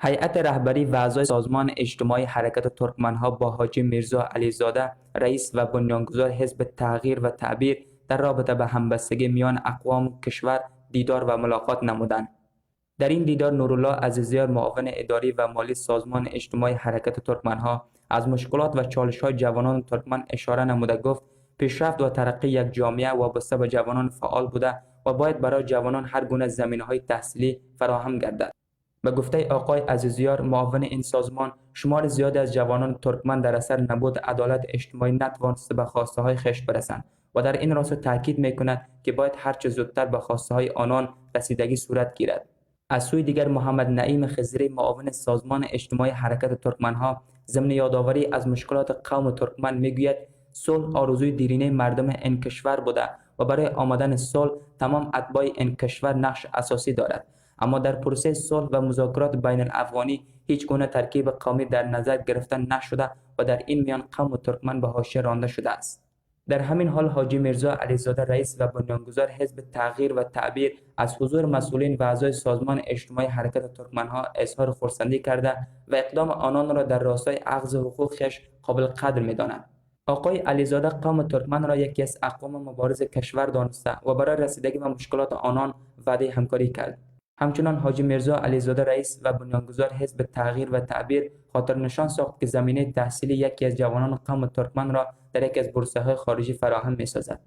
هیئت رهبری و اعضای سازمان اجتماعی حرکت ترکمنها با حاجی میرزا علیزاده، رئیس و بنیانگذار حزب تغییر و تعبیر، در رابطه به همبستگی میان اقوام کشور دیدار و ملاقات نمودند. در این دیدار نورالله عزیزیار، معاون اداری و مالی سازمان اجتماعی حرکت ترکمنها، از مشکلات و چالش‌های جوانان ترکمن اشاره نموده گفت: پیشرفت و ترقی یک جامعه وابسته به جوانان فعال بوده و باید برای جوانان هر گونه زمینه‌های تحصیلی فراهم گردد. به گفته آقای عزیزیار، معاون این سازمان، شمار زیادی از جوانان ترکمن در اثر نبود عدالت اجتماعی نتوانسته به خواسته‌های خویش برسند و در این راستا تاکید می‌کند که باید هرچه زودتر به خواسته‌های آنان رسیدگی صورت گیرد. از سوی دیگر محمد نعیم خضری، معاون سازمان اجتماعی حرکت ترکمنها، ضمن یادآوری از مشکلات قوم ترکمن میگوید: صلح آرزوی دیرینه مردم این کشور بوده و برای آمدن صلح تمام اتباع این کشور نقش اساسی دارد، اما در پروسه صلح و مذاکرات بین الافغانی هیچ گونه ترکیب قومی در نظر گرفته نشده و در این میان قوم ترکمن به حاشیه رانده شده است. در همین حال حاجی میرزا علیزاده، رئیس و بنیانگذار حزب تغییر و تعبیر، از حضور مسئولین و اعضای سازمان اجتماعی حرکت ترکمنها اظهار خرسندی کرده و اقدام آنان را در راستای اخذ حقوق خویش قابل قدر می‌داند. آقای علیزاده قوم ترکمن را یکی از اقوام مبارز کشور دانسته و برای رسیدگی به مشکلات آنان وعده همکاری کرد. همچنان حاجی میرزا علیزاده، رئیس و بنیانگذار حزب تغییر و تعبیر، خاطر نشان ساخت که زمینه تحصیلی یکی از جوانان قوم ترکمن را در یکی از بورس‌های خارجی فراهم می‌سازد.